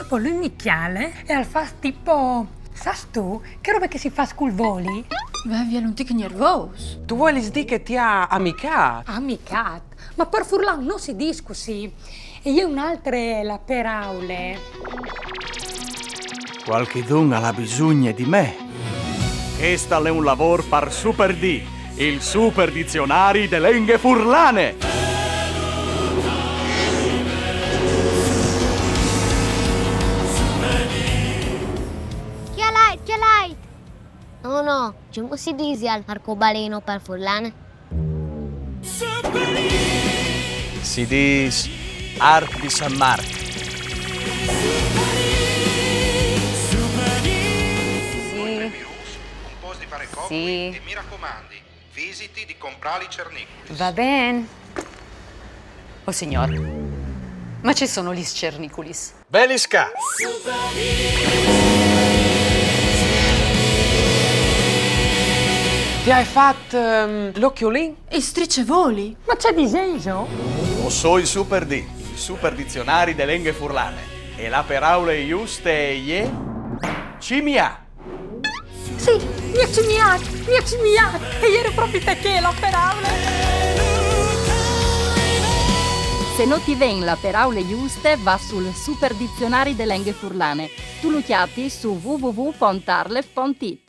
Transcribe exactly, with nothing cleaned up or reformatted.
Po lui mi cjale e al fâs tipo, sâstu, chê robe che si fâs cul voli? Vevia, un tic gnervôs. Tu vuelis dî che ti à amicât? Amicât? Ma par furlan no si dîs cussì. E je une altre la peraule. Cualchidun al à bisugne di me. Chest al è un lavôr par Super D, il super dizionari de lenghe furlane. Cjalait, cjalait! No, no, cemût si disial arcobaleno par furlan? Si dîs arc di San Marc. Sì. Sì. E mi racomandi, visiti di comprâ lis cerniculis. Va ben. Oh signôr, ma ce sono lis cerniculis? Velis ca! Ti ai fat, ehm, l'ocjolin? Il strice voli. Ma ce disêso? O soi Super D, il super dizionari de lenghe furlane. E la peraule juste e je cimiâ. Sì, mi à cimiât, mi à cimiât, e jere propit chê la peraule. Se no ti ven la peraule juste, va sul super dizionari de lenghe furlane. Tu lu cjatis su w w w pont arlef pont i t.